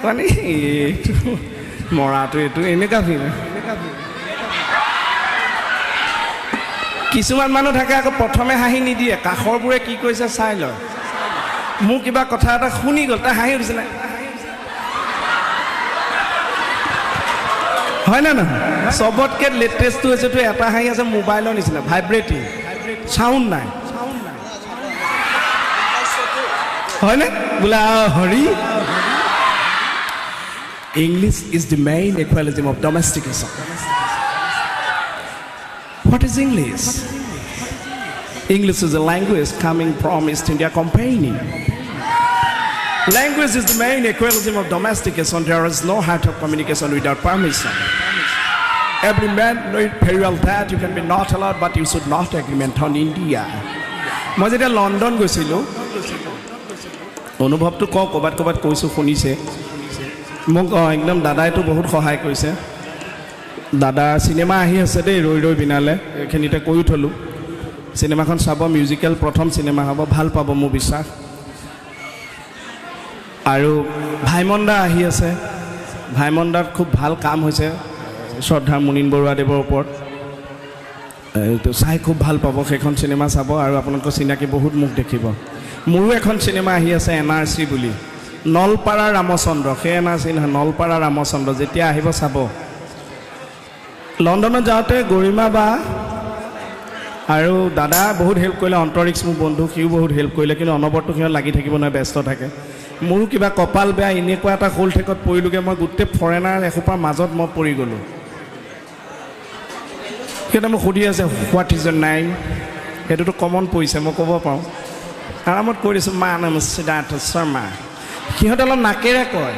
মানে এইটো মৰাটো এইটো এনেকুৱা ফিল। কিছুমান মানুহ থাকে আকৌ প্ৰথমে হাঁহি নিদিয়ে, কাষৰবোৰে কি কৈছে চাই লয়। মোৰ কিবা কথা এটা শুনি গ'ল, তাই হাঁহি উঠিছে নাই, হয় নে নহয়? চবতকৈ লেটেষ্টটো হৈছে তো এটা হাঁহি আছে মোবাইলৰ নিচিনা ভাইব্ৰেটিং, চাউণ্ড নাই, হয়নে? বোলে Hari. English is the main equalism of domestication. What is English? English is a language coming from East India Company. Language is the main equalism of domestication. There is no heart of communication without permission. Every man knows very well that you can be not allowed, but you should not agreement on India. মই যেতিয়া London গৈছিলোঁ, অনুভৱটো কওঁ, ক'ৰবাত ক'ৰবাত কৈছোঁ, শুনিছে মোক। একদম দাদাইতো বহুত সহায় কৰিছে। দাদা চিনেমা আহি আছে দেই, ৰৈ ৰৈ বিনালে, এইখিনিতে কৈও থ'লোঁ। চিনেমাখন চাব, মিউজিকেল প্ৰথম চিনেমা হ'ব, ভাল পাব মোৰ বিশ্বাস। আৰু ভাইমন্দা আহি আছে, ভাইমন্দাত খুব ভাল কাম হৈছে শ্ৰদ্ধাৰ মুনীন বৰুৱাদেৱৰ ওপৰত, এইটো চাই খুব ভাল পাব, সেইখন চিনেমা চাব। আৰু আপোনালোকৰ চিনাকি বহুত মুখ দেখিব। মোৰো এখন চিনেমা আহি আছে NRC বুলি, নলপাৰা ৰামচন্দ্ৰ, সেই NRC নহয়, নলপাৰা ৰামচন্দ্ৰ, যেতিয়া আহিব চাব। লণ্ডনত যাওঁতে গৰিমা বা আৰু দাদা বহুত হেল্প কৰিলে, অন্তৰীক্ষ মোৰ বন্ধু, সিও বহুত হেল্প কৰিলে। কিন্তু অনবৰতটো সিহঁত লাগি থাকিব নোৱাৰে, ব্যস্ত থাকে। মোৰো কিবা কপাল বেয়া, এনেকুৱা এটা শ'ল ঠেকত পৰিলোগৈ মই, গোটেই ফৰেনাৰ এসোপাৰ মাজত মই পৰি গ'লোঁ। সিহঁতে মোক সুধি আছে what is your name, সেইটোতো কমন পৰিছে, মই ক'ব পাৰোঁ, আৰামত কৈ দিছোঁ মা নাম সিদ্ধাৰ্থ শৰ্মা। সিহঁতে অলপ নাকেৰে কয়,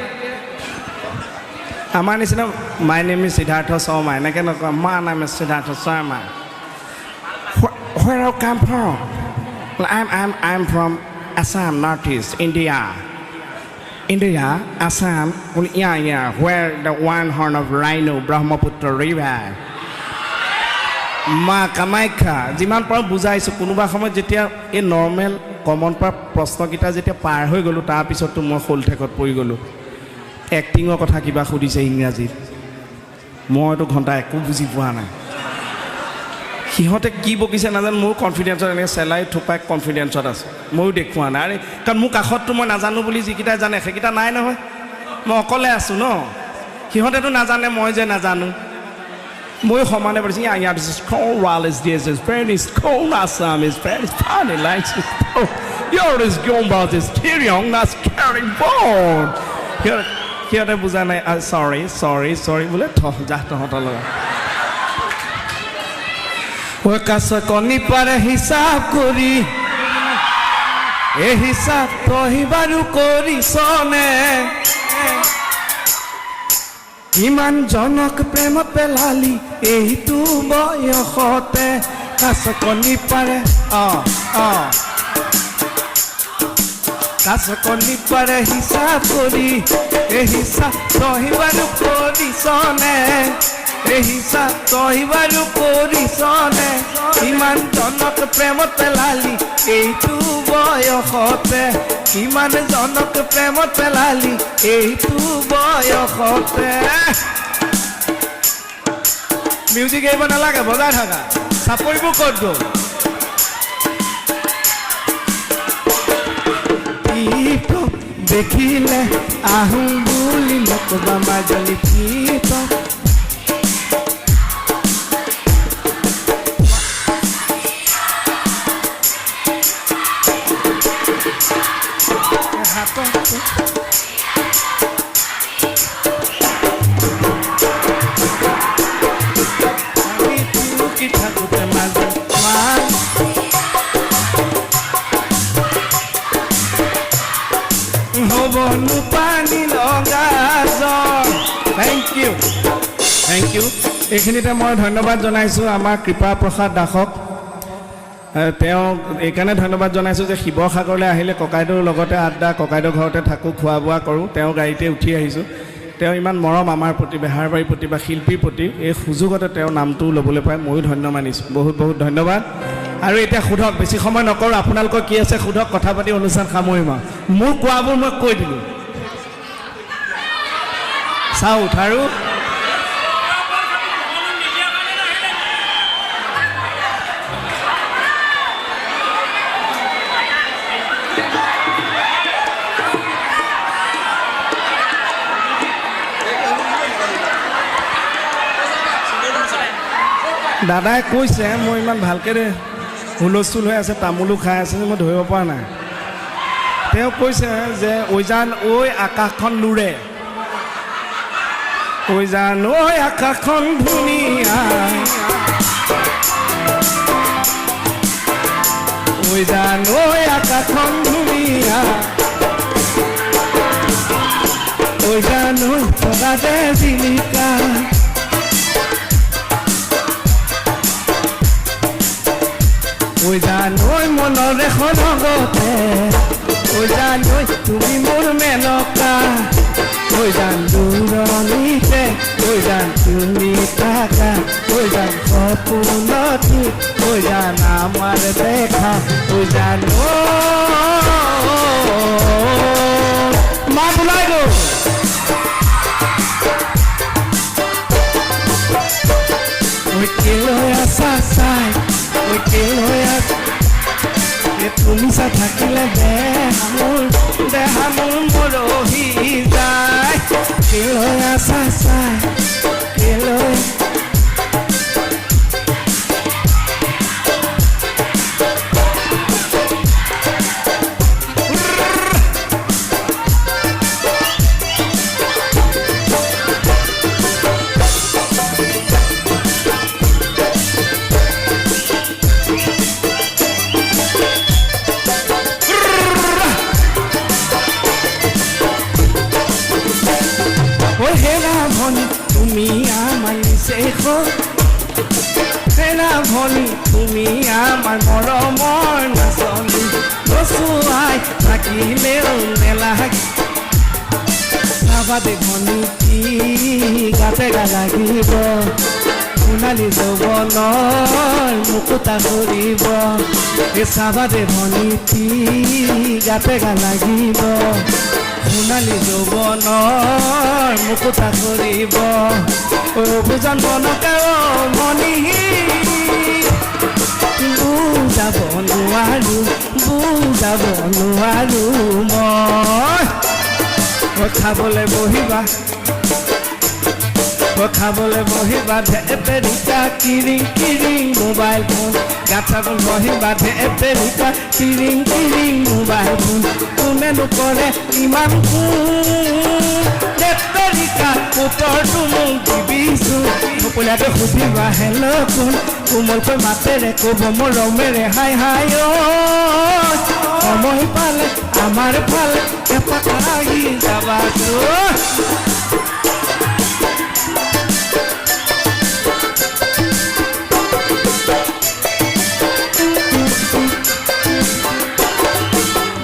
আমাৰ নিচিনা my name is Siddhartha Sharma এনেকৈ নকয়, মা নাম is Siddhartha Sharma. Where you come from? I am from Assam, North East India. India, Assam, yeah, yeah, where the one horn of rhino, Brahmaputra river. মা কামাখ্যা। যিমান পাৰোঁ বুজাইছোঁ। কোনোবা সময়ত যেতিয়া এই নৰ্মেল কমন পৰা প্ৰশ্নকেইটা যেতিয়া পাৰ হৈ গ'লোঁ, তাৰপিছততো মই শ'ল ঠেকত পৰি গ'লোঁ। এক্টিঙৰ কথা কিবা সুধিছে ইংৰাজীত, মইতো ঘণ্টা একো বুজি পোৱা নাই। সিহঁতে কি বকিছে নাজানো, মোৰ কনফিডেঞ্চত এনেকৈ চেলাৰী থোপাই কনফিডেঞ্চত আছে, ময়ো দেখুওৱা নাই। আৰে কাৰণ মোৰ কাষততো মই নাজানো বুলি যিকেইটাই জানে সেইকেইটা নাই নহয়, মই অকলে আছোঁ ন। সিহঁতেতো নাজানে মই যে নাজানো, ময়ো সমানে পাতিছোঁ। Yeah, this is Cornwall is this is very cold, Assam is very funny like your is Gombas is Tyrion that's carrying bone. সিহঁতে বুজা নাই, চৰি চৰি চৰি বোলে, থ যা তহঁতৰ লগত। ওই কাছ কণী পাৰে হিচাপ কৰি, এই হিচাপ তহি বাৰু কৰিছনে? কিমান জনক প্ৰেমত পেলালি এইটো বয়সতে? কাছ কণী পাৰে, অ অ কাছ কণী পাৰে হিচাপ কৰি, এই হিচাপ তহি বাৰু কৰিছনে? এই হিচাপ তহি বাৰু কৰিছনে? কিমান জনক প্ৰেমত পেলালি এইটো বয়সতে? কিমান জনক প্ৰেমত পেলালি এইটো বয়সতে? মিউজিক এৰিব নালাগে, বজাই থাকা। চাপৰিবোৰ ক'ত গ'ল? দেখিলে আহোঁ বুলি নকবা মাজনী পিত। থাকোতে মাজে মা হ'বনো পানী লগা জ্বৰ। Thank you, thank you. এইখিনিতে মই ধন্যবাদ জনাইছোঁ আমাৰ কৃপা প্ৰসাদ দাসক। তেওঁ এইকাৰণে ধন্যবাদ জনাইছোঁ যে শিৱসাগৰলৈ আহিলে ককাইদেউৰ লগতে আড্ডা, ককাইদেউৰ ঘৰতে থাকোঁ, খোৱা বোৱা কৰোঁ, তেওঁ গাড়ীতে উঠি আহিছোঁ। তেওঁ ইমান মৰম আমাৰ প্ৰতি, বেহাৰবাৰীৰ প্ৰতি বা শিল্পীৰ প্ৰতি, এই সুযোগতে তেওঁৰ নামটো ল'বলৈ পাই ময়ো ধন্য মানিছোঁ। বহুত বহুত ধন্যবাদ। আৰু এতিয়া সোধক, বেছি সময় নকৰোঁ, আপোনালোকৰ কি আছে সোধক, কথা পাতি অনুষ্ঠান সামৰিম আৰু। মোৰ কোৱাবোৰ মই কৈ দিলোঁ। চাউথ আৰু দাদাই কৈছে, মই ইমান ভালকৈ হুলস্থুল হৈ আছে, তামোলো খাই আছে, মই ধৰিব পৰা নাই। তেওঁ কৈছে যে ঐজান ঐ আকাশখন লুৰে, ঐজান ঐ আকাশখন ধুনীয়া, ঐজান ঐ আকাশখন ধুনীয়া, ঐজান ঐ তৰাতে জিলিকা, ঐ জানৈ মনৰে সৰগতে, ঐ জানৈ তুমি মোৰ মেনকা, ঐ জান দূৰণিতে, ঐ জান তুমি থাকা, ঐ জান সপোনতি, ঐ জান আমাৰ দেখা, ঐ জান মাত ওলাই গ'ল। ঐ কেলৈ আছা চাই, ঐ কেলৈ আছা, তুমি চাই থাকিলে দেহা মোৰ মৰহি যায়। কেলৈ আছা চাই, কেলৈ তুমি আমাৰ নিশেষ, হেৰা ভনী তুমি আমাৰ মৰমৰ নাচনী, নচুৱাই থাকিলেও নেলাগে, চাবা দে ভনী কি গাতে গা লাগিব, সোণালী যৌৱনৰ মুকুতা সৰিব, এই চাবা দে ভনী কি গাতে গা লাগিব, সোণালী যৌৱনৰ মুকুতা সৰিব, বুজন বনকে মনি বুজাব নোৱাৰো, বুজাব নোৱাৰো মই। খাবলৈ বহিবা, খাবলৈ বহিবা ধেপেৰিকা কিৰিং কিৰিং মোবাইল ফোন, গাঁঠাবোৰ বহিবা ধেপেৰিকা কিৰিং কিৰিং মোবাইল ফোন, কোনেনো কৰে ইমান ফোন, ধেপেৰিকা উত্তৰটো মোক দিবিচোন, সকলোকে সুধিবা হেল্ল' কোন, কোমলকৈ মাতেৰে ক'ব মৰমেৰে হাই হাই অ, সময় পালে আমাৰ ফালে এপাক আহি যাবাচোন।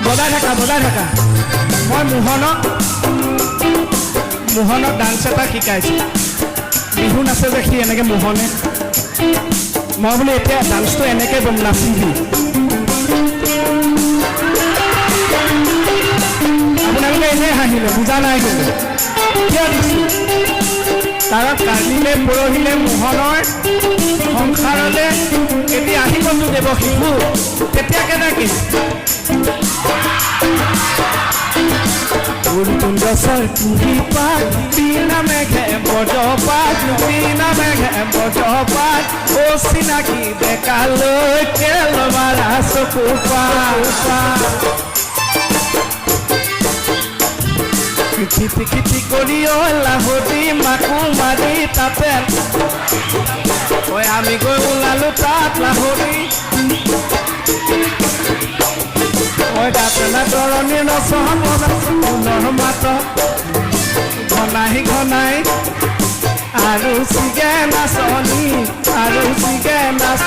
বজাই থাকা, বজাই থাকা। মই মোহনক ডান্স এটা শিকাইছোঁ, বিহু নাচে যে সি এনেকৈ মোহনে, মই বোলো এতিয়া ডান্সটো এনেকৈ নাচিবি। আপোনালোকে এনেই হাঁহিলে, বুজা নাই কিন্তু কিয় দিছোঁ, কাৰণ কালিলে পৰহিলে মোহনৰ সংসাৰলৈ এতিয়া আহিবতো দেৱ শিশু, তেতিয়া কেনেকৈ কোন গছৰ কুঁহিপাত বিনা মেঘে বজ্ৰপাত, বিনা মেঘে বজ্ৰপাত, অচিনাকি ডেকালৈ কেল মাৰা চকু পাত, খিটি খিটি কৰি ঐ লাহতি মাকো মাৰি তাতে, ঐ আমি গৈ ওলালো তাত লাহতি, ঐ গাতে না তৰণি নচনৰ মাত ঘনাই ঘনাই, আৰু চিগে নাচনী, আৰু চিগে নাচ,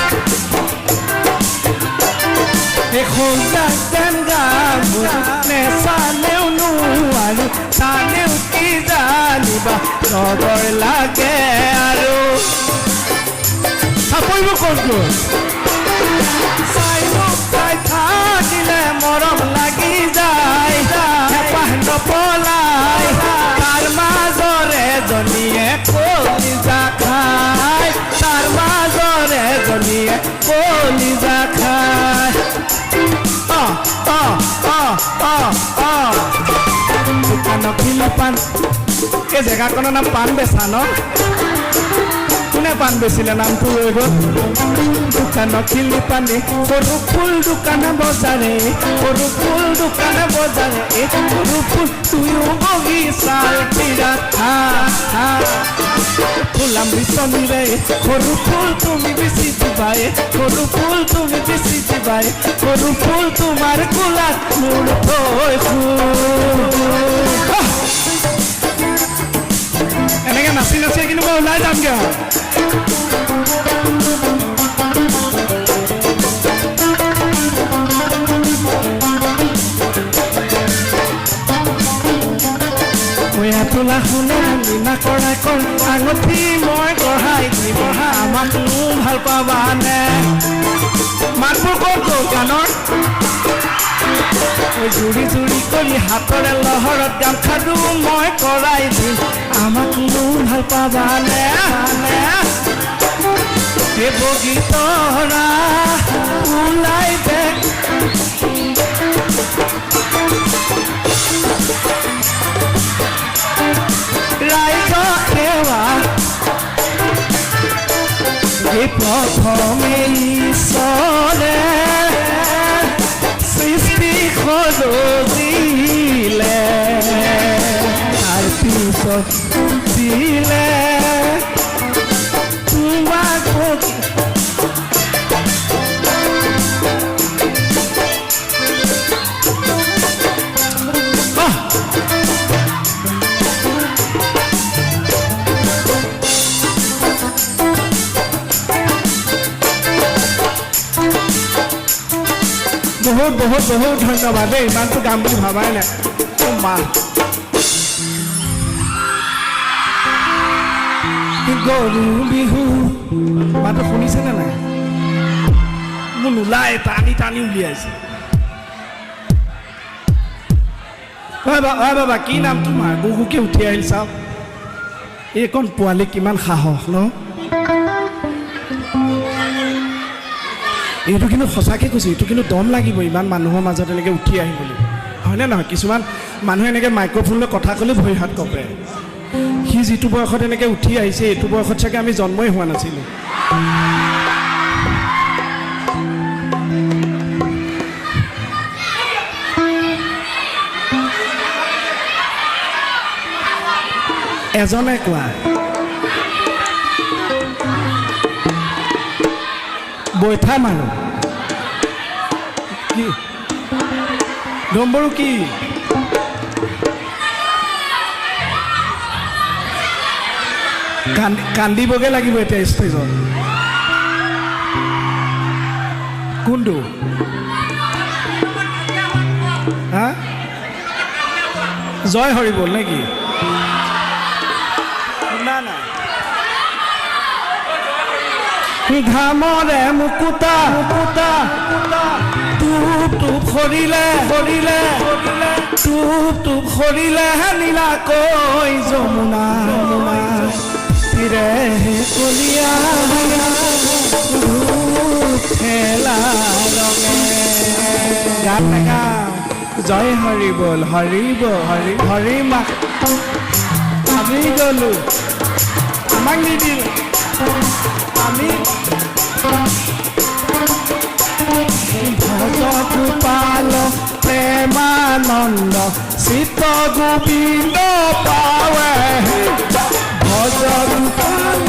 নেচালেও নোৱাৰো, চালেও কি জানিবা নগৰ লাগে আৰু চাপৰিব ক'ত গ'ল, চাই মোক চাই থাকিলে মৰম লাগি যায়, হেঁপাহ নপলাই, তাৰ মাজৰে পাণ। এই জেগাখনৰ নাম পাণ বেচা ন? কোনে পাণ বেচিলে নামটো ৰৈ গ'ল। দোকানত খিলি পানী সৰু ফুল দোকান বজাৰে, সৰু ফুল দোকান বজাৰে, সৰু ফুল দুয়ো বগিচাৰ তীৰত ফুলাম বিচনীৰে, সৰু ফুল তুমি বেচি দিবাই, সৰু ফুল তুমি বেচি দিবাই, সৰু ফুল তোমাৰ কোলাত মোৰ থৈ ফুল। এনেকে নাচি নাচি কিন্তু মই ওলাই যামগৈ আৰু। তোলা শুনে মীনা কৰাই কৰ আঙুঠি মই গঢ়াই দিম, আমাকনো ভাল পাবানে? মাতবোৰ ক'ত গ'ল গানৰ? জুৰি জুৰি কৰি হাতৰে লহৰত গামখাৰু মই কৰাই দিম, আমাকনো ভাল পাবানে? হে বগীতৰা ওলাই দে, ৰাইজক সেৱা এই প্ৰথমে ঈশ্বৰে সৃষ্টি সৰজিলে, তাৰপিছত দিলে তোমাক। বহুত বহুত বহুত ধন্যবাদ দেই, ইমানটো গাম বুলি ভবাই নাই। মা গৰু বিহু মাতটো শুনিছেনে নাই? মোৰ নোলায়, টানি টানি উলিয়াইছে। অ বাবা, কি নাম তোমাৰ? গুগুকে উঠি আহিল চাওক। এইকণ পোৱালি কিমান সাহস ন? এইটো কিন্তু সঁচাকৈ কৈছোঁ, এইটো কিন্তু দম লাগিব ইমান মানুহৰ মাজত এনেকৈ উঠি আহিম বুলি, হয়নে নহয়? কিছুমান মানুহে এনেকৈ মাইক্ৰফোন লৈ কথা ক'লেও ভৰি হাত কঁপে। সি যিটো বয়সত এনেকৈ উঠি আহিছে, এইটো বয়সত চাগে আমি জন্মই হোৱা নাছিলোঁ। এজনে কোৱা বৈঠা মাৰো কি ডম্বৰু কি? কান্দিবগে লাগিব এতিয়া ষ্টেজত। কোনটো? হা, জয় হৰি বল নেকি? শুনা নাই। ঘামৰে মুকুতা মুকুতা টোপ টোপ সৰিলে সৰিলে, টোপ টোপ সৰিলে নীলাকৈ যমুনা তীৰে কলীয়া খেলা ৰঙে। গান নাগাওঁ। জয় হৰি বল, হৰি বল, হৰি হৰি মা। আমি গলো, আমাক নিদিল। আমি ভজ গোপাল প্ৰেমানন্দ চিত গোবিন্দ পাৱে, ভজ গোপাল।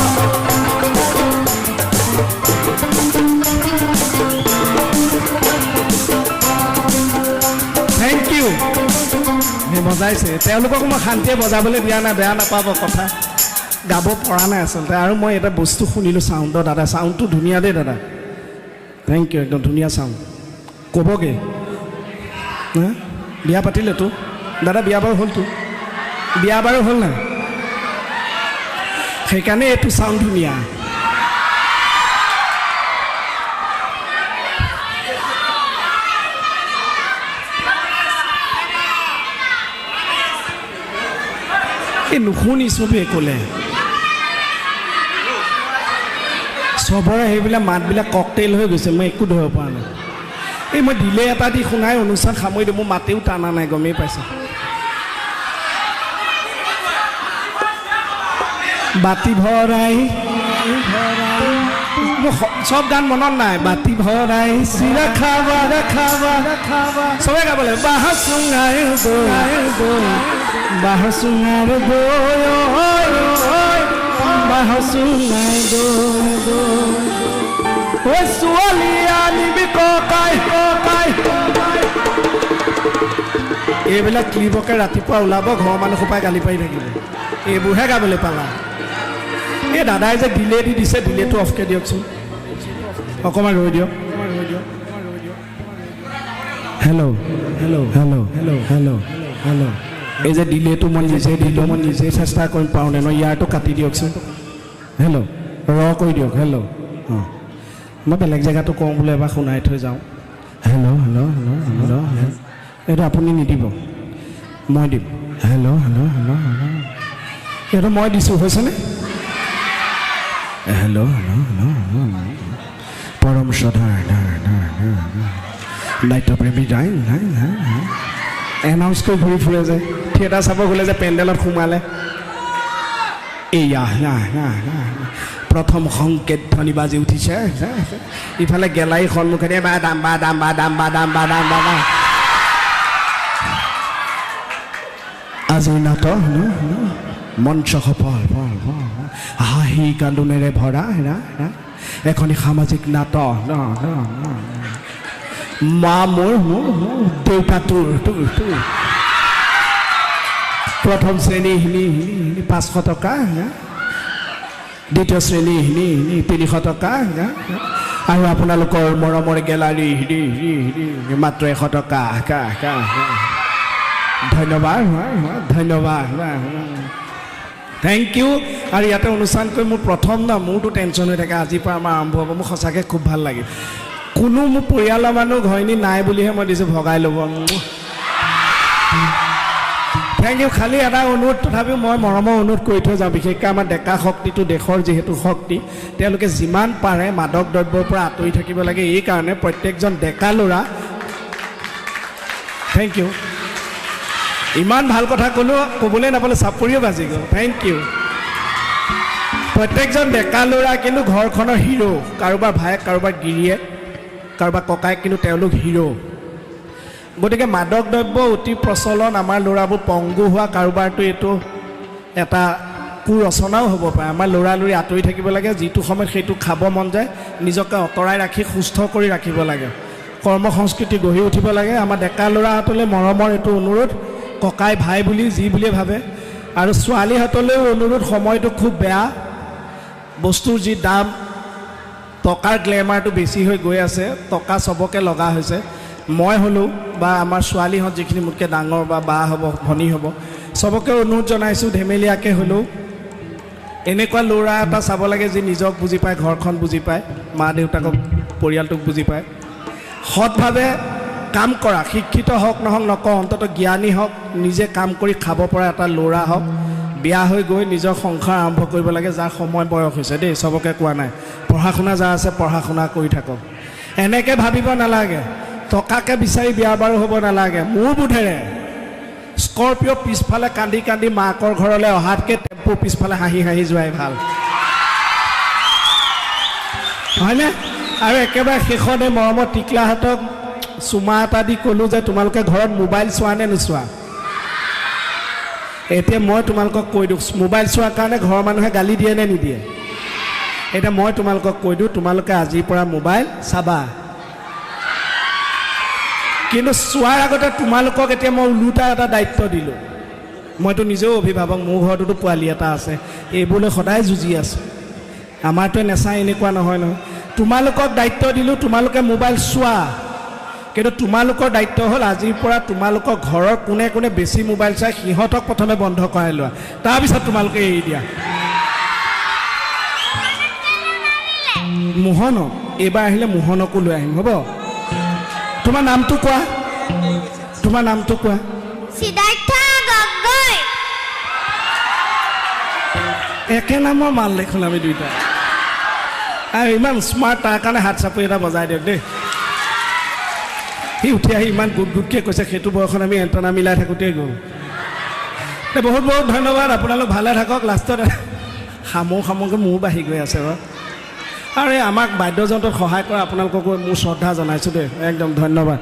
Thank U. বজাইছে তেওঁলোকক মই শান্তিয়ে বজাবলৈ দিয়া নাই, বেয়া নাপাব, কথা গাব পৰা নাই আচলতে। আৰু মই এটা বস্তু শুনিলোঁ চাউণ্ডৰ, দাদা চাউণ্ডটো ধুনীয়া দেই দাদা, thank U, একদম ধুনীয়া চাউণ্ড। ক'বগৈ হা, বিয়া পাতিলেতো দাদা? বিয়া বাৰু হ'লতো? বিয়া বাৰু হ'ল নাই? সেইকাৰণে এইটো চাউণ্ড ধুনীয়া। এই নুশুনি চবেই ক'লে, চবৰে সেইবিলাক মাতবিলাক ককটেইল হৈ গৈছে, মই একো ধৰিব পৰা নাই। এই মই দিলে এটা দি শুনাই অনুষ্ঠান সামৰি দিওঁ, মোৰ মাতেও টানা নাই, গমেই পাইছে। বাতি ভৰাই, মোৰ চব গান মনত নাই। বাতি ভৰাই চিৰা খাবা খাবা খাবা, চবে গাব লাগিব। বাঁহ চুঙাৰ দৈ, বাঁহ চুঙাৰ দৈ, বাঁহ চুঙাৰ দৈ দৈ, ঐ ছোৱালী আনিবি ককাই ককাই। এইবিলাক ক্লিপকে ৰাতিপুৱা ওলাব, ঘৰৰ মানুহ সোপাই গালি পাৰি থাকিব, এইবোৰহে গাবলৈ পালা। এই দাদাই যে ডিলে দি দিছে, ডিলেটো অফকৈ দিয়কচোন, অকণমান ৰৈ দিয়ক। Hello hello hello hello hello hello, এই যে ডিলেটো মই নিজে দিলোঁ, মই নিজে চেষ্টা কৰিম পাৰোঁ নে নহয়। ইয়াৰটো কাটি দিয়কচোন। হেল্ল' ৰ কৰি দিয়ক। হেল্ল' অঁ, মই বেলেগ জেগাটো কওঁ বোলে, এবাৰ শুনাই থৈ যাওঁ। Hello hello hello hello hello, এইটো আপুনি নিদিব, মই দিম। হেল্ল' হেল্ল' হেল্ল' হেল্ল', এইটো মই দিছোঁ, হৈছেনে? হেল্ল' হেল্ল' হেল্ল' হেল্ল', পৰম শ্ৰদ্ধাৰ নাট্যপ্ৰেমী যায় এনাউন্স কৰি ঘূৰি ফুৰে যে, থিয়েটাৰ চাব গ'লে যে পেণ্ডেলত সোমালে, এইয়া প্ৰথম সংকেত ধ্বনি বাজি উঠিছে, ইফালে গেলাৰী সন্মুখেদি বাদাম বাদাম বাদাম বাদাম বাদাম বাদাম। আজিৰ নাটক মঞ্চ সফল হাঁহি কান্দোনেৰে ভৰা এখনি সামাজিক নাটক। মা মোৰ দেউতা তোৰ তোৰ তোৰ, প্ৰথম শ্ৰেণী 500 টকা, দ্বিতীয় শ্ৰেণী 300 টকা, আৰু আপোনালোকৰ মৰমৰ গেলাৰী মাত্ৰ 100 টকা। ধন্যবাদ ধন্যবাদ, thank U. আৰু ইয়াতে অনুষ্ঠান কৰি মোৰ প্ৰথম না, মোৰতো টেনশ্যন হৈ থাকে, আজিৰ পৰা আমাৰ আৰম্ভ হ'ব। মোৰ সঁচাকৈ খুব ভাল লাগিল। কোনো মোৰ পৰিয়ালৰ মানুহ ঘৈণী নাই বুলিহে মই দিছোঁ, ভগাই ল'ব। Thank U. খালি এটা অনুৰোধ, তথাপিও মই মৰমৰ অনুৰোধ কৰি থৈ যাওঁ, বিশেষকৈ আমাৰ ডেকা শক্তিটো দেশৰ যিহেতু শক্তি, তেওঁলোকে যিমান পাৰে মাদক দ্ৰব্যৰ পৰা আঁতৰি থাকিব লাগে। এইকাৰণে প্ৰত্যেকজন ডেকা ল'ৰা, thank U, ইমান ভাল কথা ক'লোঁ, ক'বলৈ নাপালোঁ, চাপৰিও বাজি গ'ল, thank U. প্ৰত্যেকজন ডেকা ল'ৰা কিন্তু ঘৰখনৰ হিৰ', কাৰোবাৰ ভায়েক, কাৰোবাৰ গিৰিয়েক, কাৰোবাৰ ককায়েক, কিন্তু তেওঁলোক হিৰ'। গতিকে মাদক দ্ৰব্য অতি প্ৰচলন, আমাৰ ল'ৰাবোৰ পংগু হোৱা কাৰোবাৰতো এইটো এটা কুৰচনাও হ'ব পাৰে। আমাৰ ল'ৰা লৰি আঁতৰি থাকিব লাগে, যিটো সময়ত সেইটো খাব মন যায় নিজকে আঁতৰাই ৰাখি সুস্থ কৰি ৰাখিব লাগে, কৰ্ম সংস্কৃতি গঢ়ি উঠিব লাগে। আমাৰ ডেকা ল'ৰাহঁতলৈ মৰমৰ এইটো অনুৰোধ, ককাই ভাই বুলি যি বুলিয়ে ভাবে। আৰু ছোৱালীহঁতলৈও অনুৰোধ, সময়টো খুব বেয়া, বস্তুৰ যি দাম, টকাৰ গ্লেমাৰটো বেছি হৈ গৈ আছে, টকা চবকে লগা হৈছে। মই হ'লেও বা আমাৰ ছোৱালীহঁত যিখিনি মোতকৈ ডাঙৰ বা বা হ'ব, ভনী হ'ব, চবকে অনুৰোধ জনাইছোঁ, ধেমেলীয়াকৈ হ'লেও এনেকুৱা ল'ৰা এটা চাব লাগে যি নিজক বুজি পায়, ঘৰখন বুজি পায়, মা দেউতাকক, পৰিয়ালটোক বুজি পায়, সৎভাৱে কাম কৰা, শিক্ষিত হওক নহওক নকওঁ, অন্ততঃ জ্ঞানী হওক, নিজে কাম কৰি খাব পৰা এটা ল'ৰা হওক, বিয়া হৈ গৈ নিজৰ সংসাৰ আৰম্ভ কৰিব লাগে, যাৰ সময় বয়স হৈছে দেই, চবকে কোৱা নাই। পঢ়া শুনা যাৰ আছে পঢ়া শুনা কৰি থাকক, এনেকৈ ভাবিব নালাগে, টকাকে বিচাৰি বিয়া বাৰু হ'ব নালাগে। মোৰ বোধেৰে স্কৰপিঅ' পিছফালে কান্দি কান্দি মাকৰ ঘৰলৈ অহাতকৈ টেম্পুৰ পিছফালে হাঁহি হাঁহি যোৱাই ভাল, হয়নে? আৰু একেবাৰে শেষত এই মৰমৰ টিকলাহঁতক চুমা এটা দি ক'লোঁ যে তোমালোকে ঘৰত মোবাইল চোৱা নে নোচোৱা? এতিয়া মই তোমালোকক কৈ দিওঁ, মোবাইল চোৱাৰ কাৰণে ঘৰৰ মানুহে গালি দিয়ে নে নিদিয়ে? এতিয়া মই তোমালোকক কৈ দিওঁ, তোমালোকে আজিৰ পৰা মোবাইল চাবা, কিন্তু চোৱাৰ আগতে তোমালোকক এতিয়া মই ওলোটা এটা দায়িত্ব দিলোঁ। মইতো নিজেও অভিভাৱক, মোৰ ঘৰটোতো পোৱালি এটা আছে, এইবোৰলৈ সদায় যুঁজি আছোঁ। আমাৰটোৱে নেচাই এনেকুৱা নহয় নহয়। তোমালোকক দায়িত্ব দিলোঁ, তোমালোকে মোবাইল চোৱা, কিন্তু তোমালোকৰ দায়িত্ব হ'ল আজিৰ পৰা তোমালোকৰ ঘৰৰ কোনে কোনে বেছি মোবাইল চাই সিহঁতক প্ৰথমে বন্ধ কৰাই লোৱা, তাৰপিছত তোমালোকে এৰি দিয়া। মোহনক এইবাৰ আহিলে মোহনকো লৈ আহিম, হ'ব? তোমাৰ নামটো কোৱা, তোমাৰ নামটো কোৱা। সিদ্ধাৰ্থ গগৈ। একে নামৰ মাল দেখোন আমি দুইটা। আৰু ইমান স্মাৰ্ট, তাৰ কাৰণে হাত চাপৰি এটা বজাই দিয়ক দেই। সি উঠি আহি ইমান গোট গোটকৈ কৈছে, সেইটো বয়সত আমি এণ্টনা মিলাই থাকোঁতেই গ'ল। বহুত বহুত ধন্যবাদ, আপোনালোক ভালে থাকক। লাষ্টত সামো সামোকৈ মোৰো বাঢ়ি গৈ আছে বাৰু। আৰু এই আমাক বাদ্যযন্ত্ৰত সহায় কৰা আপোনালোককো মোৰ শ্ৰদ্ধা জনাইছোঁ দেই, একদম ধন্যবাদ।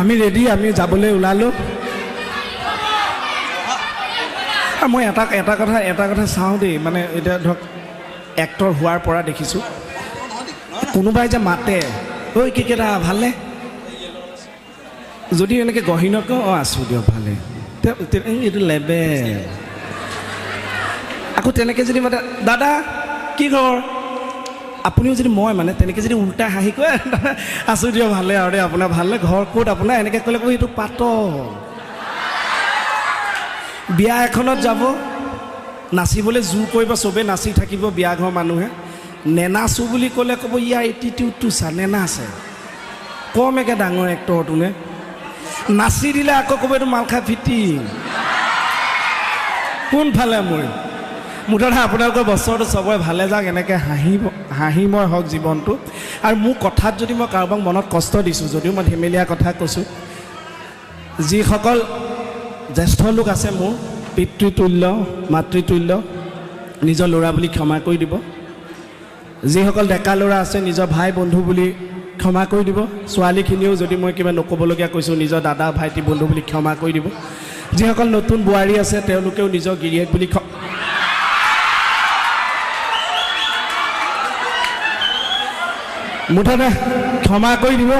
আমি ৰেডি, আমি যাবলৈ ওলালোঁ। মই এটা এটা কথা এটা কথা চাওঁ দেই, মানে এতিয়া ধৰক এক্টৰ হোৱাৰ পৰা দেখিছোঁ, কোনোবাই যে মাতে, ঐ কি কেইটা ভালনে, যদি এনেকৈ গহীনত কওঁ, অঁ আছোঁ দিয়ক ভালে, এইটো লেবেল। আকৌ তেনেকৈ যদি মাতে, দাদা কি খবৰ, আপুনিও যদি মই মানে তেনেকৈ যদি উল্টা হাঁহি কয়, আছোঁ দিয়ক ভালে আৰু দেই, আপোনাৰ ভালনে, ঘৰ ক'ত আপোনাৰ, এনেকৈ ক'লে ক'ব এইটো পাতল। বিয়া এখনত যাব, নাচিবলৈ জোৰ কৰিব, চবেই নাচি থাকিব বিয়া ঘৰৰ মানুহে, নেনাচো বুলি ক'লে ক'ব ইয়াৰ এটিটিউডটো চা, নেনাচে, কম একে ডাঙৰ এক্টৰটো নে। নাচি দিলে আকৌ ক'ব এইটো মাল খাই ফিটিং। কোনফালে মই মুঠতে আপোনালোকৰ বছৰটো চবৰে ভালে যাওক, এনেকৈ হাঁহিময় হওক জীৱনটো। আৰু মোৰ কথাত যদি মই কাৰোবাক মনত কষ্ট দিছোঁ, যদিও মই ধেমেলীয়া কথা কৈছোঁ, যিসকল জ্যেষ্ঠ লোক আছে মোৰ পিতৃতুল্য মাতৃতুল্য, নিজৰ ল'ৰা বুলি ক্ষমা কৰি দিব। যিসকল ডেকা ল'ৰা আছে নিজৰ ভাই বন্ধু বুলি ক্ষমা কৰি দিব। ছোৱালীখিনিও যদি মই কিবা নক'বলগীয়া কৈছোঁ, নিজৰ দাদা ভাইটি বন্ধু বুলি ক্ষমা কৰি দিব। যিসকল নতুন বোৱাৰী আছে তেওঁলোকেও নিজৰ গিৰিয়েক বুলি মুঠতে ক্ষমা কৰি দিব।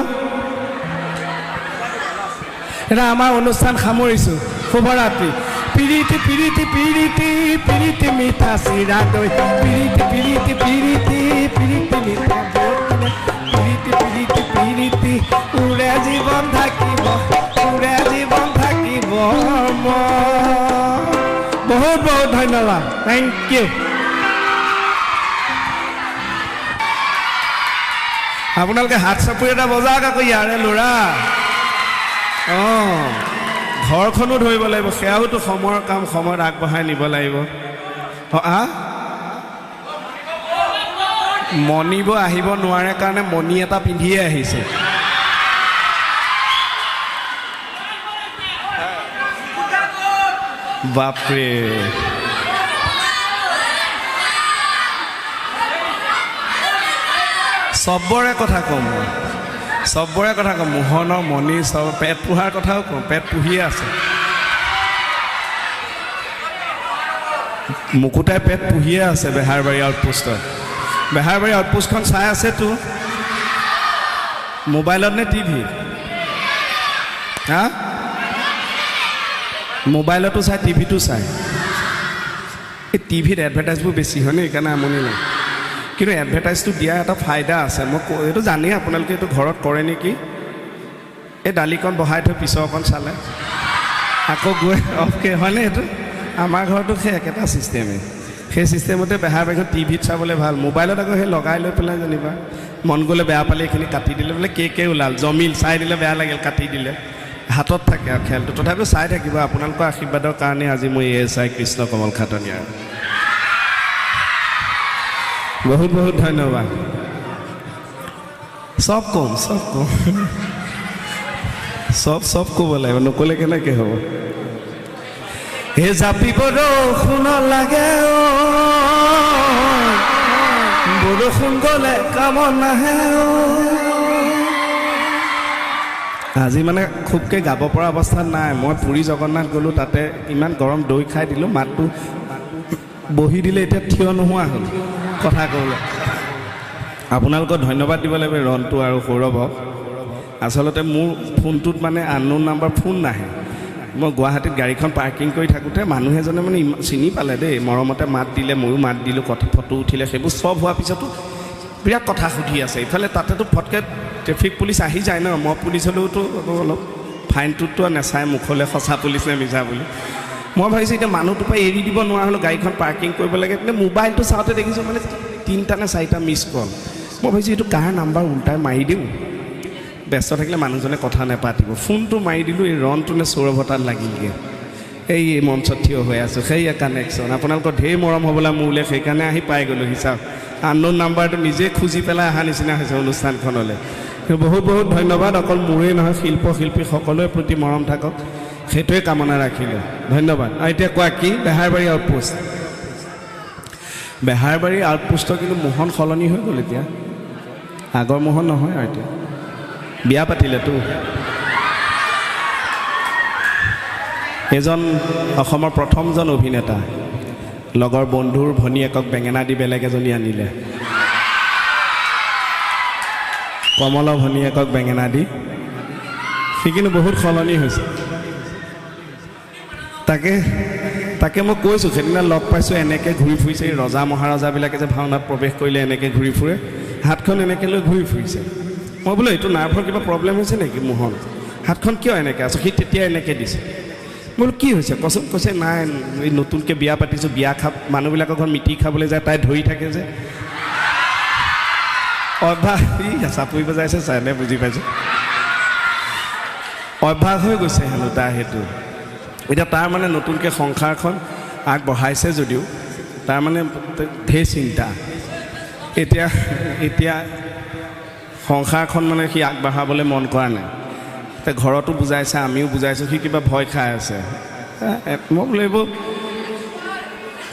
এটা আমাৰ অনুষ্ঠান সামৰিছোঁ। শুভৰাত্ৰি। পিৰিতি পিৰিতি পিৰিতি পিৰিতি মিঠা চিৰা দৈ, পিৰিতি পিৰিতি পিৰিতি পিৰিতি মিঠা পিৰিতি পিৰিতি পিৰিতি উৰে জীৱন থাকিব, উৰে জীৱন থাকিব। বহুত বহুত ধন্যবাদ, thank U. আপোনালোকে হাত চাপৰি এটা বজাওক আকৌ ইয়াৰে ল'ৰা। অঁ, ঘৰখনো ধৰিব লাগিব, সেয়াওতো সময়ৰ কাম, সময়ত আগবঢ়াই নিব লাগিব। মণিব আহিব নোৱাৰে কাৰণে মণি এটা পিন্ধিয়ে আহিছে। বাপৰে, চবৰে কথা কম মই, চবৰে কথা কম, মোহনৰ মণি চব, পেট পোহাৰ কথাও কম, পেট পুহিয়ে আছে মুকুতাই, পেট পুহিয়ে আছে বেহাৰবাৰী আউটপোষ্টত। বেহাৰবাৰী আউটপোষ্টখন চাই আছেতো মোবাইলত নে টিভিত? হা, মোবাইলতো চাই, টিভিতো চাই। এই টিভিত এডভাৰটাইজবোৰ বেছি হয় নে, সেইকাৰণে আমনি নাই। কিন্তু এডভাৰটাইজটো দিয়া এটা ফাইদা আছে, মই এইটো জানেই আপোনালোকে, এইটো ঘৰত কৰে নেকি? এই দালিকণ বহাই থৈ পিছৰ অকণ চালে আকৌ গৈ অফকৈ হয়নে? এইটো আমাৰ ঘৰতো সেই একেটা ছিষ্টেমেই, সেই ছিষ্টেমতে বেহাৰবাৰীখন টিভিত চাবলৈ ভাল, মোবাইলত আকৌ সেই লগাই লৈ পেলাই যেনিবা মন গ'লে বেয়া পালে এইখিনি কাটি দিলে, বোলে কে কে ওলাল জমিল, চাই দিলে বেয়া লাগিল কাটি দিলে, হাতত থাকে আৰু খেলটো। তথাপিও চাই থাকিব, আপোনালোকৰ আশীৰ্বাদৰ কাৰণে আজি মই ASI Krishna Kamal Khataniar. বহুত বহুত ধন্যবাদ। চব ক'ম, চব ক'ম, চব চব ক'ব লাগিব, নক'লে কেনেকৈ হ'ব? হে জাপি বৰষুণ লাগে, বৰষুণ গ'লে কাম নাহে। আজি মানে খুবকৈ গাব পৰা অৱস্থাত নাই। মই পুৰী জগন্নাথ গ'লোঁ, তাতে ইমান গৰম দৈ খাই দিলোঁ, মাতটো বহি দিলে, এতিয়া থিয় নোহোৱা হ'ল কথা ক'বলৈ। আপোনালোকক ধন্যবাদ দিব লাগিব ৰন্টু আৰু সৌৰভক। আচলতে মোৰ ফোনটোত মানে আননোন নাম্বাৰ ফোন নাহে। মই গুৱাহাটীত গাড়ীখন পাৰ্কিং কৰি থাকোঁতে মানুহ এজনে মানে চিনি পালে দেই, মৰমতে মাত দিলে, ময়ো মাত দিলোঁ, কথা ফটো উঠিলে, সেইবোৰ চব হোৱাৰ পিছতো বিৰাট কথা সুধি আছে। ইফালে তাতেতো ফটকৈ ট্ৰেফিক পুলিচ আহি যায় ন, মই পুলিচ হ'লেওতো অলপ ফাইনটোতো নেচায় মুখলৈ, সঁচা পুলিচ নে মিছা বুলি। মই ভাবিছোঁ এতিয়া মানুহটোৰ পৰা এৰি দিব নোৱাৰা হ'লোঁ, গাড়ীখন পাৰ্কিং কৰিব লাগে। কিন্তু মোবাইলটো চাওঁতে দেখিছোঁ মানে 3টা নে 4টা মিছ কল। মই ভাবিছোঁ এইটো কাৰ নাম্বাৰ, উল্টাই মাৰি দিওঁ, ব্যস্ত থাকিলে মানুহজনে কথা নাপাতিব। ফোনটো মাৰি দিলোঁ, এই ৰনটো নে সৌৰভৰ তাত লাগিলগৈ। এই মঞ্চত থিয় হৈ আছোঁ, সেয়া কানেকশ্যন। আপোনালোকৰ ঢেৰ মৰম হ'বলৈ মোলৈ, সেইকাৰণে আহি পাই গ'লোঁ হিচাপ। আননোন নাম্বাৰটো নিজে খুজি পেলাই অহা নিচিনা হৈছে অনুষ্ঠানখনলৈ। বহুত বহুত ধন্যবাদ। অকল মোৰেই নহয়, শিল্প শিল্পী সকলোৰে প্ৰতি মৰম থাকক। সেইটোৱে কামনা ৰাখিলোঁ, ধন্যবাদ। আৰু এতিয়া কোৱা কি বেহাৰবাৰী আউটপোষ্ট, বেহাৰবাৰী আউটপোষ্টৰ কিন্তু মোহন সলনি হৈ গ'ল এতিয়া, আগৰ মোহন নহয় আৰু এতিয়া বিয়া পাতিলেতো। এজন অসমৰ প্ৰথমজন অভিনেতা, লগৰ বন্ধুৰ ভনীয়েকক বেঙেনা দি বেলেগ এজনী আনিলে, কমলৰ ভনীয়েকক বেঙেনা দি, সি কিন্তু বহুত সলনি হৈছে। তাকে তাকে মই কৈছোঁ, সেইদিনা লগ পাইছোঁ, এনেকৈ ঘূৰি ফুৰিছে, এই ৰজা মহাৰজাবিলাকে যে ভাওনাত প্ৰৱেশ কৰিলে এনেকৈ ঘূৰি ফুৰে, হাতখন এনেকৈ লৈ ঘূৰি ফুৰিছে। মই বোলো এইটো নাৰ্ভৰ কিবা প্ৰব্লেম হৈছে নেকি মোহন, হাতখন কিয় এনেকৈ আছে? সি তেতিয়া এনেকৈ দিছে। মই বোলো কি হৈছে কচোন? কৈছে নাই, এই নতুনকৈ বিয়া পাতিছোঁ, বিয়া খা মানুহবিলাকৰ ঘৰত মিটিং খাবলৈ যায়, তাই ধৰি থাকে যে অভ্যাস, ই চাপৰি বজাইছে চাইনে বুজি পাইছোঁ, অভ্যাস হৈ গৈছে হেনো তাৰ সেইটো। এতিয়া তাৰ মানে নতুনকৈ সংসাৰখন আগবঢ়াইছে যদিও তাৰ মানে ঢেৰ চিন্তা। এতিয়া এতিয়া সংসাৰখন মানে সি আগবঢ়াবলৈ মন কৰা নাই, এতিয়া ঘৰতো বুজাইছে, আমিও বুজাইছোঁ, সি কিবা ভয় খাই আছে। মই বোলো এইবোৰ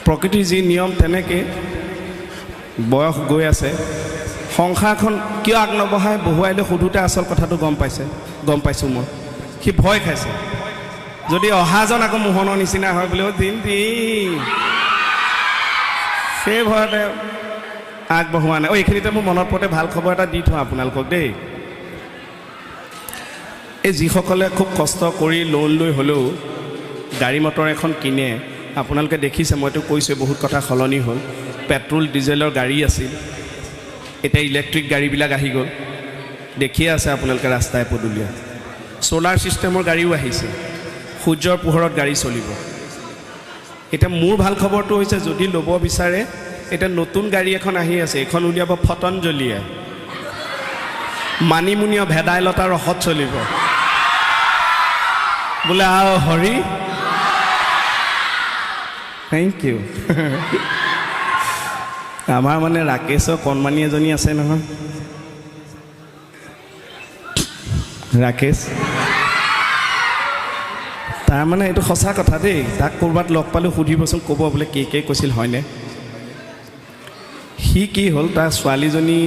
প্ৰকৃতিৰ যি নিয়ম তেনেকেই বয়স গৈ আছে, সংসাৰখন কিয় আগ নবঢ়াই বহুৱাই লৈ সোধোতে আচল কথাটো গম পাইছে, গম পাইছোঁ মই, সি ভয় খাইছে। যদি অহাজন আকৌ মোহনৰ নিচিনা হয় বোলে দিন দিন, সেই ভয়তে আগবঢ়োৱা নাই। অ' এইখিনিতে মোৰ মনত পৰোঁতে ভাল খবৰ এটা দি থওঁ আপোনালোকক দেই। এই যিসকলে খুব কষ্ট কৰি লোন লৈ হ'লেও গাড়ী মটৰ এখন কিনে, আপোনালোকে দেখিছে, মইতো কৈছোঁৱে বহুত কথা সলনি হ'ল। পেট্ৰল ডিজেলৰ গাড়ী আছিল, এতিয়া ইলেক্ট্ৰিক গাড়ীবিলাক আহি গ'ল, দেখিয়ে আছে আপোনালোকে ৰাস্তাই পদূলিয়ে। চ'লাৰ ছিষ্টেমৰ গাড়ীও আহিছে, সূৰ্যৰ পোহৰত গাড়ী চলিব। এতিয়া মোৰ ভাল খবৰটো হৈছে, যদি ল'ব বিচাৰে, এতিয়া নতুন গাড়ী এখন আহি আছে, এইখন উলিয়াব ফটঞ্জলিয়ে, মানিমুনিয় ভেদাইলতাৰ ৰসত চলিব বোলে। আও হৰি, thank U. আমাৰ মানে ৰাকেশৰ কণমানি এজনী আছে নহয়, ৰাকেশ, তাৰ মানে এইটো সঁচা কথা দেই, তাক ক'ৰবাত লগ পালেও সুধিবচোন, ক'ব বোলে কে কে কৈছিল হয়নে। সি কি হ'ল, তাৰ ছোৱালীজনী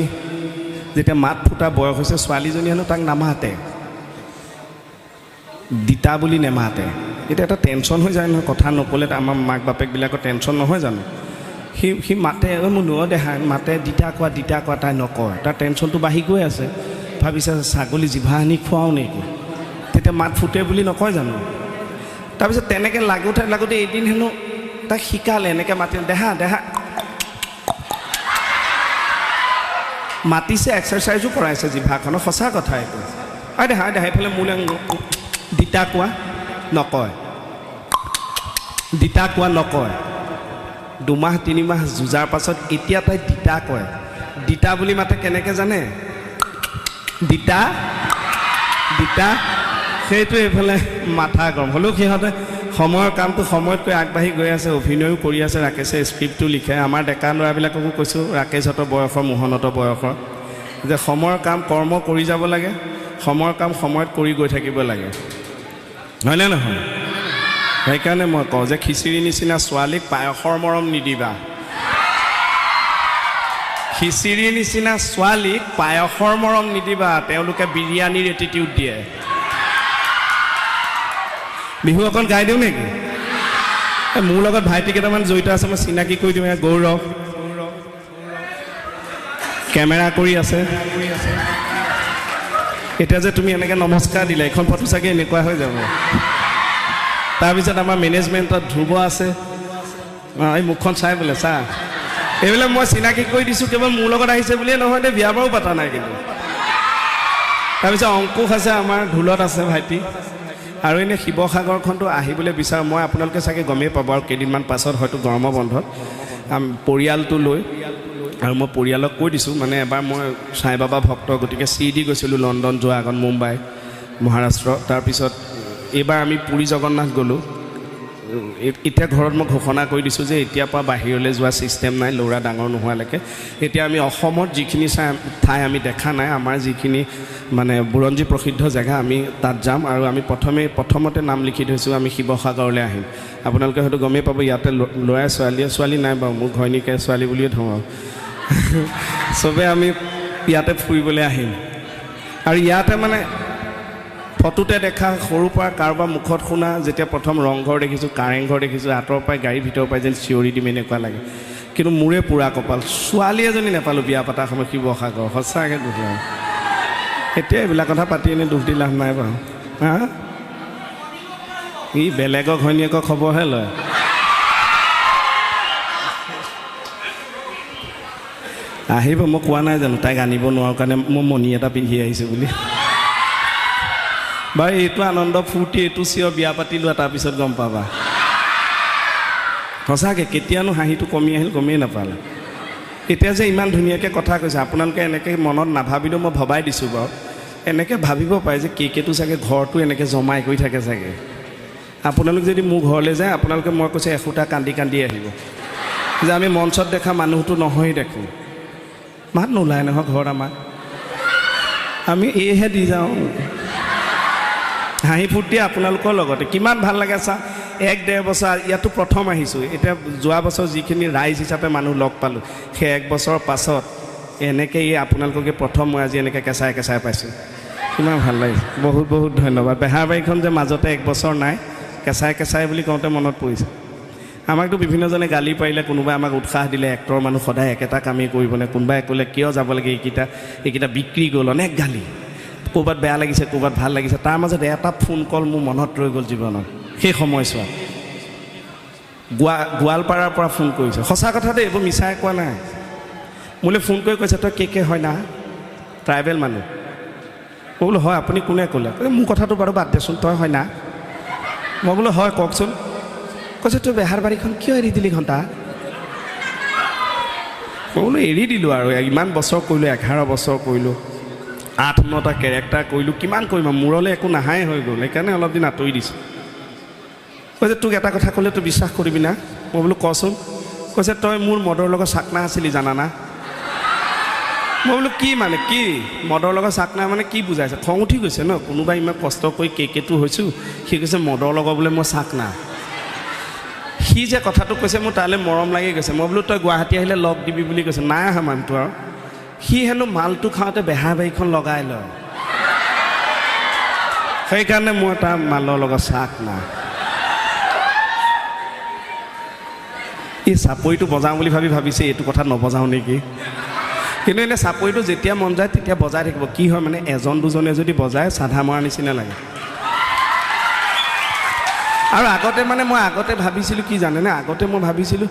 যেতিয়া মাত ফুটা বয়স হৈছে, ছোৱালীজনী হেনো তাক নামাতে, দিতা বুলি নেমাতে। এতিয়া এটা টেনশ্যন হৈ যায় নহয়, কথা নক'লে আমাৰ মাক বাপেকবিলাকৰ টেনশ্যন নহয় জানো। সি সি মাতে, ঐ মোৰ ন দেহা, মাতে দিতা কোৱা দিতা কোৱা, তাই নকয়, তাৰ টেনশ্যনটো বাঢ়ি গৈ আছে। ভাবিছে ছাগলী জিভা আনি খুৱাওঁ নেকি, তেতিয়া মাত ফুটে বুলি নকয় জানো। তাৰপিছত তেনেকৈ লাগোতে লাগোতে এদিন হেনো তাক শিকালে, এনেকৈ মাতিলে, দেহা দেহা মাতিছে, এক্সাৰচাইজো কৰাইছে জিভাখনৰ, সঁচা কথা এইটো। ঐ দেহা দেহা, এইফালে মোলৈ দিতা কোৱা নকয়, দিতা কোৱা নকয়। দুমাহ তিনিমাহ যুঁজাৰ পাছত এতিয়া তাই দিতা কয়। দিতা বুলি মাতে কেনেকৈ জানে? দিতা দিতা, সেইটো এইফালে মাথা গৰম হ'লেও সিহঁতে সময়ৰ কামটো সময়তকৈ আগবাঢ়ি গৈ আছে, অভিনয়ো কৰি আছে। ৰাকেশে স্ক্ৰিপ্টটো লিখে। আমাৰ ডেকা ল'ৰাবিলাককো কৈছোঁ, ৰাকেশহঁতৰ বয়সৰ, মোহনহঁতৰ বয়সৰ, যে সময়ৰ কাম কৰ্ম কৰি যাব লাগে, সময়ৰ কাম সময়ত কৰি গৈ থাকিব লাগে, হয়নে নহয়? সেইকাৰণে মই কওঁ যে খিচিৰি নিচিনা ছোৱালীক পায়সৰ মৰম নিদিবা, খিচিৰিৰ নিচিনা ছোৱালীক পায়সৰ মৰম নিদিবা, তেওঁলোকে বিৰিয়ানীৰ এটিটিউড দিয়ে। বিহু অকণ গাই দিওঁ নেকি? মোৰ লগত ভাইটি কেইটামান জড়িত আছে, মই চিনাকি কৰি দিওঁ। গৌৰৱ কেমেৰা কৰি আছে। এতিয়া যে তুমি এনেকৈ নমস্কাৰ দিলা, এইখন ফটো চাগে এনেকুৱা হৈ যাব। তাৰপিছত আমাৰ মেনেজমেণ্টত ধ্ৰুৱ আছে, এই মুখখন চাই বোলে চা। এইবিলাক মই চিনাকি কৰি দিছোঁ, কেৱল মোৰ লগত আহিছে বুলিয়ে নহয় দেই, বিয়া বাৰু পতা নাই কিন্তু। তাৰপিছত অংকুশ আছে, আমাৰ ঢোলত আছে ভাইটি। আৰু এনেই শিৱসাগৰখনটো আহিবলৈ বিচাৰোঁ মই, আপোনালোকে চাগে গমেই পাব আৰু কেইদিনমান পাছত হয়তো গৰমৰ বন্ধত পৰিয়ালটো লৈ, আৰু মই পৰিয়ালক কৈ দিছোঁ, মানে এবাৰ মই সাই বাবা ভক্ত, গতিকে চিৰিডি গৈছিলোঁ লণ্ডন যোৱাৰ আগত, মুম্বাই, মহাৰাষ্ট্ৰ। তাৰপিছত এইবাৰ আমি পুৰী জগন্নাথ গ'লোঁ, এতিয়া ঘৰত মই ঘোষণা কৰি দিছোঁ যে এতিয়াৰ পৰা বাহিৰলৈ যোৱা ছিষ্টেম নাই, ল'ৰা ডাঙৰ নোহোৱালৈকে। এতিয়া আমি অসমত যিখিনি ঠাই আমি দেখা নাই, আমাৰ যিখিনি মানে বুৰঞ্জী প্ৰসিদ্ধ জেগা, আমি তাত যাম। আৰু আমি প্ৰথমতে নাম লিখি থৈছোঁ, আমি শিৱসাগৰলৈ আহিম। আপোনালোকে হয়তো গমেই পাব, ইয়াতে ল'ৰাই ছোৱালীয়ে, ছোৱালী নাই বাৰু, মোৰ ঘৈণীকে ছোৱালী বুলিয়ে ধৰোঁ আৰু, চবে আমি ইয়াতে ফুৰিবলৈ আহিম। আৰু ইয়াতে মানে ফটোতে দেখা, সৰুৰ পৰা কাৰোবাৰ মুখত শুনা, যেতিয়া প্ৰথম ৰংঘৰ দেখিছোঁ, কাৰেংঘৰ দেখিছোঁ, আঁতৰৰ পৰাই গাড়ীৰ ভিতৰৰ পৰাই যেন চিঞৰি দিম এনেকুৱা লাগে। কিন্তু মোৰে পুৰা কপাল, ছোৱালী এজনী নাপালোঁ বিয়া পতা সময়ত শিৱসাগৰ। সঁচাকৈ দুখ লাগে। এতিয়া এইবিলাক কথা পাতি এনেই দুখ দি লাভ নাই বাৰু। হা, ই বেলেগৰ ঘৈণীয়েকৰ খবৰহে লয়। আহিব, মই কোৱা নাই জানো তাইক আনিব নোৱাৰোঁ কাৰণে মই মণি এটা পিন্ধি আহিছোঁ বুলি। বাৰু এইটো আনন্দ ফূৰ্তি, এইটো চিঞৰ, বিয়া পাতি লোৱা তাৰপিছত গম পাবা। সঁচাকৈ কেতিয়ানো হাঁহিটো কমি আহিল গমেই নাপালে। এতিয়া যে ইমান ধুনীয়াকৈ কথা কৈছে, আপোনালোকে এনেকৈ মনত নাভাবিলেও মই ভবাই দিছোঁ বাৰু, এনেকৈ ভাবিব পাৰে যে কে কেটো চাগে ঘৰটো এনেকৈ জমাই কৰি থাকে চাগে। আপোনালোক যদি মোৰ ঘৰলৈ যায়, আপোনালোকে মই কৈছোঁ এসোঁতা কান্দি কান্দি আহিব যে আমি মঞ্চত দেখা মানুহটো নহয়েই দেখোঁ। মাত নোলায় নহয় ঘৰত আমাৰ, আমি এইহে দি যাওঁ। হাঁহি ফূৰ্তি আপোনালোকৰ লগতে কিমান ভাল লাগে চা। 1-1.5 বছৰ ইয়াতো প্ৰথম আহিছোঁ। এতিয়া যোৱা বছৰ যিখিনি ৰাইজ হিচাপে মানুহ লগ পালোঁ, সেই 1 বছৰৰ পাছত এনেকৈ এই আপোনালোককে প্ৰথম মই আজি এনেকৈ কেঁচাই কেঁচাই পাইছোঁ, কিমান ভাল লাগিছে। বহুত বহুত ধন্যবাদ। বেহাৰবাৰীখন যে মাজতে 1 বছৰ নাই, কেঁচাই কেঁচাই বুলি কওঁতে মনত পৰিছে। আমাকতো বিভিন্নজনে গালি পাৰিলে, কোনোবাই আমাক উৎসাহ দিলে, এক্টৰ মানুহ সদায় একেটা কামেই কৰিবনে, কোনোবাই ক'লে কিয় যাব লাগে, এইকেইটা বিক্ৰী গ'ল, অনেক গালি। ক'ৰবাত বেয়া লাগিছে, ক'ৰবাত ভাল লাগিছে। তাৰ মাজত এটা ফোন কল মোৰ মনত ৰৈ গ'ল জীৱনত, সেই সময়ছোৱাত গোৱালপাৰাৰ পৰা ফোন কৰিছে। সঁচা কথা দেই, এইবোৰ মিছাই কোৱা নাই। মোলৈ ফোন কৰি কৈছে, তই কে কে হয় না, ট্ৰাইবেল মানুহ। মই বোলো হয়, আপুনি কোনে ক'লে? মোৰ কথাটো বাৰু বাদ দেচোন, তই হয় না? মই বোলো হয়, কওকচোন। কৈছে তই বেহাৰবাৰীখন কিয় এৰি দিলি ঘণ্টা? মই বোলো এৰি দিলোঁ আৰু, ইমান বছৰ কৰিলোঁ, 11 বছৰ কৰিলোঁ, 8-9টা কেৰেক্টাৰ কৰিলোঁ, কিমান কৰিম, মূৰলৈ একো নাহাই হৈ গ'ল, সেইকাৰণে অলপ দিন আঁতৰি দিছোঁ। কৈছে তোক এটা কথা ক'লে তই বিশ্বাস কৰিবি না? মই বোলো কচোন। কৈছে তই মোৰ মদৰ লগত চাকনা আছিলি জানানা? মই বোলো কি মানে কি মদৰ লগত চাকনা মানে কি বুজাইছে? খং উঠি গৈছে ন, কোনোবাই ইমান কষ্ট কৰি কেকেটো হৈছোঁ, সি কৈছে মদৰ লগত বোলে মই চাকনা। সি যে কথাটো কৈছে মোৰ তালৈ মৰম লাগি গৈছে। মই বোলো তই গুৱাহাটী আহিলে লগ দিবি বুলি কৈছে, নাই অহা মানুহটো। আৰু সি হেনো মালটো খাওঁতে বেহাৰবাৰীখন লগাই লয়, সেইকাৰণে মই তাৰ মালৰ লগত চাক না। এই চাপৰিটো বজাওঁ বুলি ভাবিছে এইটো কথা নবজাওঁ নেকি, কিন্তু এনেই চাপৰিটো যেতিয়া মন যায় তেতিয়া বজাই থাকিব। কি হয় মানে এজন দুজনে যদি বজায় চাধা মৰা নিচিনা লাগে। আৰু আগতে মানে মই আগতে ভাবিছিলোঁ কি জানেনে, আগতে মই ভাবিছিলোঁ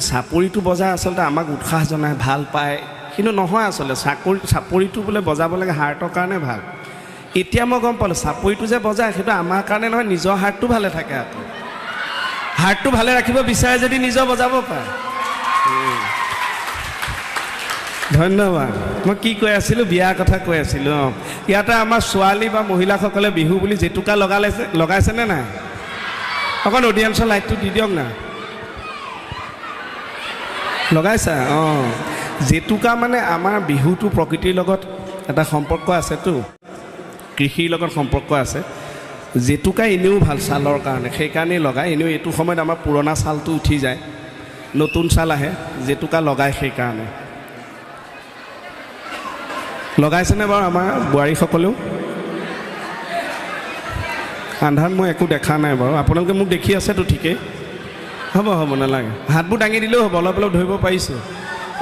চাপৰিটো বজাই আচলতে আমাক উৎসাহ জনায়, ভাল পায়, কিন্তু নহয় আচলতে চাপৰিটো বোলে বজাব লাগে হাৰ্টৰ কাৰণে ভাল। এতিয়া মই গম পালোঁ চাপৰিটো যে বজায় সেইটো আমাৰ কাৰণে নহয়, নিজৰ হাৰ্টটো ভালে থাকে। আকৌ হাৰ্টটো ভালে ৰাখিব বিচাৰে যদি নিজৰ বজাব পাৰে। ধন্যবাদ। মই কি কৈ আছিলোঁ, বিয়াৰ কথা কৈ আছিলোঁ। অঁ, ইয়াতে আমাৰ ছোৱালী বা মহিলাসকলে বিহু বুলি জেতুকা লগাইছেনে নাই? অকণ অডিয়েঞ্চৰ লাইটটো দি দিয়ক না। লগাইছা? অঁ, জেতুকা মানে আমাৰ বিহুটো প্ৰকৃতিৰ লগত এটা সম্পৰ্ক আছেতো, কৃষিৰ লগত সম্পৰ্ক আছে। জেতুকা এনেও ভাল ছালৰ কাৰণে, সেইকাৰণেই লগায়। এনেও এইটো সময়ত আমাৰ পুৰণা ছালটো উঠি যায়, নতুন ছাল আহে, জেতুকা লগায় সেইকাৰণে। লগাইছেনে বাৰু আমাৰ বোৱাৰীসকলেও? আন্ধাৰত মই একো দেখা নাই বাৰু, আপোনালোকে মোক দেখি আছেতো ঠিকেই? হ'ব হ'ব, নালাগে, হাতবোৰ দাঙি দিলেও হ'ব, অলপ অলপ ধৰিব পাৰিছোঁ।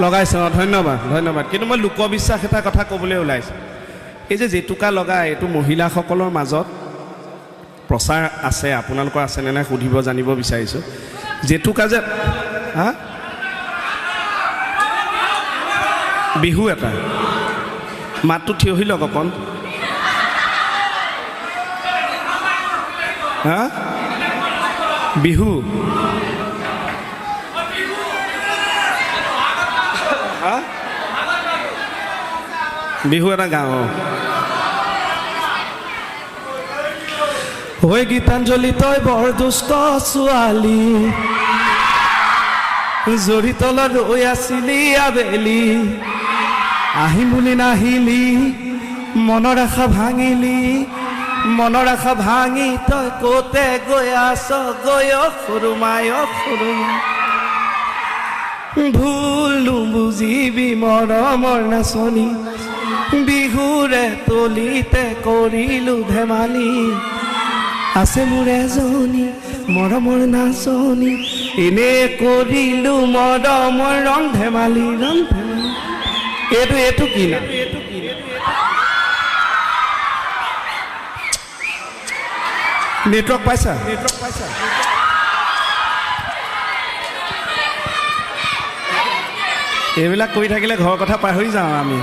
লগাইছে? অঁ, ধন্যবাদ ধন্যবাদ। কিন্তু মই লোকবিশ্বাস এটা কথা ক'বলৈ ওলাইছোঁ। এই যে জেতুকা লগায়, এইটো মহিলাসকলৰ মাজত প্ৰচাৰ আছে, আপোনালোকৰ আছেনে নাই সুধিব জানিব বিচাৰিছোঁ। জেতুকা যে, হা, বিহু এটা, মাতটো থিয় হৈ লওক অকণ। হা, বিহু, হা, বিহু এটা গাওঁ। ঐ গীতাঞ্জলি, তই বৰ দুষ্ট ছোৱালী, জৰি তলত ৰৈ আছিলি, আবেলি আহিম বুলি নাহিলি, মনৰ আশা ভাঙিলি। মনৰ আশা ভাঙি তই ক'তে গৈ আছ গৈ, অ সৰুমাই, অ সৰুমাই? ভুল নুবুজিবি মৰমৰ নাচনী, বিহুৰে তলিতে কৰিলো ধেমালি। আছে মোৰ এজনী মৰমৰ নাচনী, এনে কৰিলো মৰমৰ ৰং ধেমালি, ৰং ধেমালি। এইটো কি না নেটৱৰ্ক পাইছা? নেটৱৰ্ক পাইছা? এইবিলাক কৰি থাকিলে ঘৰৰ কথা পাহৰি যাওঁ আমি।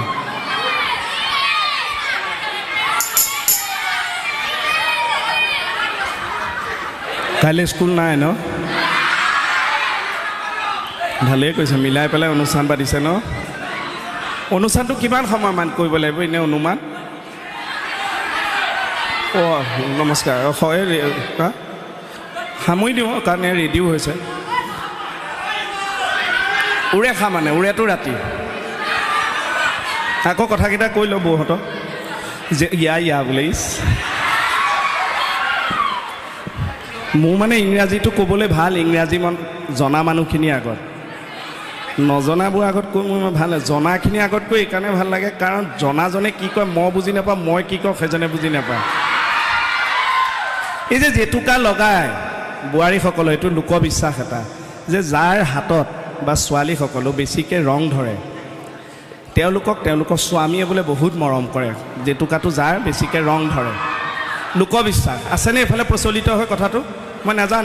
কাইলৈ স্কুল নাই ন? ভালেই কৈছে, মিলাই পেলাই অনুষ্ঠান পাতিছে ন? অনুষ্ঠানটো কিমান সময়মান কৰিব লাগিব এনেই অনুমান? অঁ, নমস্কাৰ। হয়, হা, সামৰি দিওঁ, কাৰণ এয়া ৰেডিও হৈছে। উৰেষা মানে উৰেটো ৰাতি। আকৌ কথাকেইটা কৈ লওঁ বৌহঁতক যে ইয়া ইয়া বোলে। ইছ, মোৰ মানে ইংৰাজীটো ক'বলৈ ভাল, ইংৰাজী মন জনা মানুহখিনিৰ আগত, নজনাবোৰ আগত কৈ মোৰ ভাল লাগে। জনাখিনিৰ আগত কৈ এইকাৰণে ভাল লাগে, কাৰণ জনাজনে কি কয় মই বুজি নাপাওঁ, মই কি কওঁ সেইজনে বুজি নাপায়। এই যে জেতুকা লগায় বোৱাৰীসকলে, এইটো লোকবিশ্বাস এটা যে যাৰ হাতত বা ছোৱালীসকলেও বেছিকৈ ৰং ধৰে, তেওঁলোকক তেওঁলোকৰ স্বামীয়ে বোলে বহুত মৰম কৰে। জেতুকাটো যাৰ বেছিকৈ ৰং ধৰে, লোকবিশ্বাস আছেনে এইফালে প্ৰচলিত হয় কথাটো মই নাজানো।